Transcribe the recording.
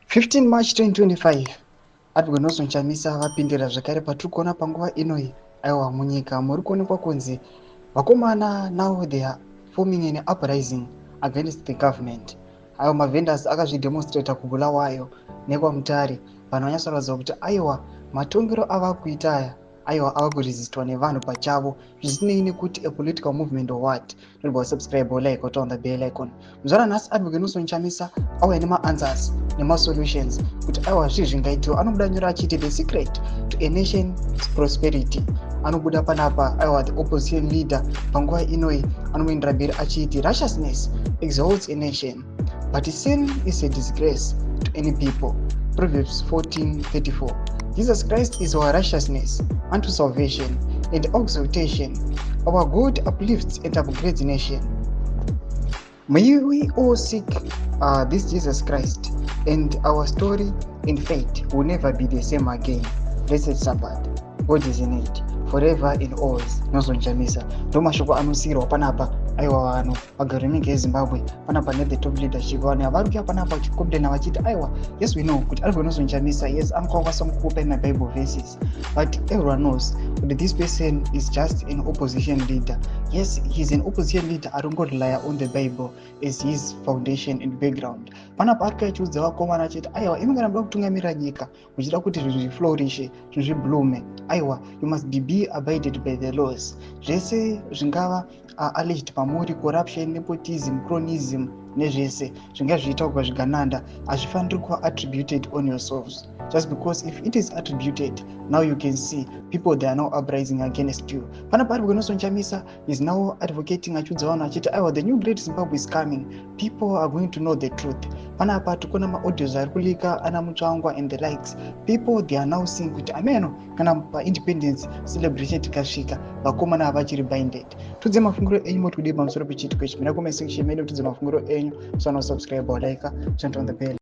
15 March 2025, Advocate Nelson Chamisa vapindira zvakare. Patiri kuona panguva inoi, aiwa, munyika muri kuonekwa kunzi vakomana now they are forming an uprising against the government. Aiwa, mavendors akazvidemonstrata kuBulawayo nekwaMutare. Vanhu vanyatsoratidza kuti aiwa, matongero ava kuita aya, aiwa, ava kuresistwa nevanhu pachavo, zvisinei nekuti a political movement or what. Nobva subscribe, like, on the bell icon. Muzvara nhasi Advocate Nelson Chamisa auya nemaanswers nemasolutions kuti aiwa, zvii zvingaitiwa. Anobuda nyora achiti, "The secret to a nation's prosperity." Anobuda panapa, aiwa, the opposition leader panguva inoi anomuendera mberi achiti, "Righteousness exalts a nation, but sin is a disgrace to any people." Proverbs 14:34. Jesus Christ is our righteousness unto salvation and exaltation. Our God uplifts and upgrades nation. May we all seek this Jesus Christ, and our story and fate will never be the same again. Blessed Sabbath. God is in it forever and always. Nelson Chamisa, ndo mashoko anosiyirwa panapa. Aiwa, vanhu vagari venyika yeZimbabwe panapa nethe top leadership, vanhu avari kuya panapa vachicomplaina vachiti aiwa, yes, we know kuti Advocate Nelson Chamisa, yes, anokwanisa kukupai maBible verses, but everyone knows kuti this person is just an opposition leader. Yes, he's an opposition leader ari kungorelya on the Bible as his foundation and background. Panapa ari kuachiudza vakomana achiti aiwa, imi kana muda kutungamirira nyika, muchida kuti zvinhu zviflourishe, zvinhu zvibloome, aiwa, you must be abided by the laws. Zvese zvingava alleged pamuri, corruption, nepotism, cronyism, nezvese zvinga zviita kuzvigananda, hazvifaniri kuva attributed on yourselves, just because if it is attributed, now you can see people, they are now uprising against you. Panapa Advocate Nelson Chamisa is now advocating achiudza vanhu achiti aiwa, the new great Zimbabwe is coming. People are going to know the truth. Panapa tikuona maaudios ari kuleaka ana Mutsvangwa and the likes. People, they are now seeing kuti ameno kana paindependence celebration tikasvika, vakomana vachiri binded. Tudze mafungiro enyu, moti kudii pamusoro pechiitiko ichi? Mina comment section medu, tudze mafungiro enyu. Usana subscribe, like, turn on the bell.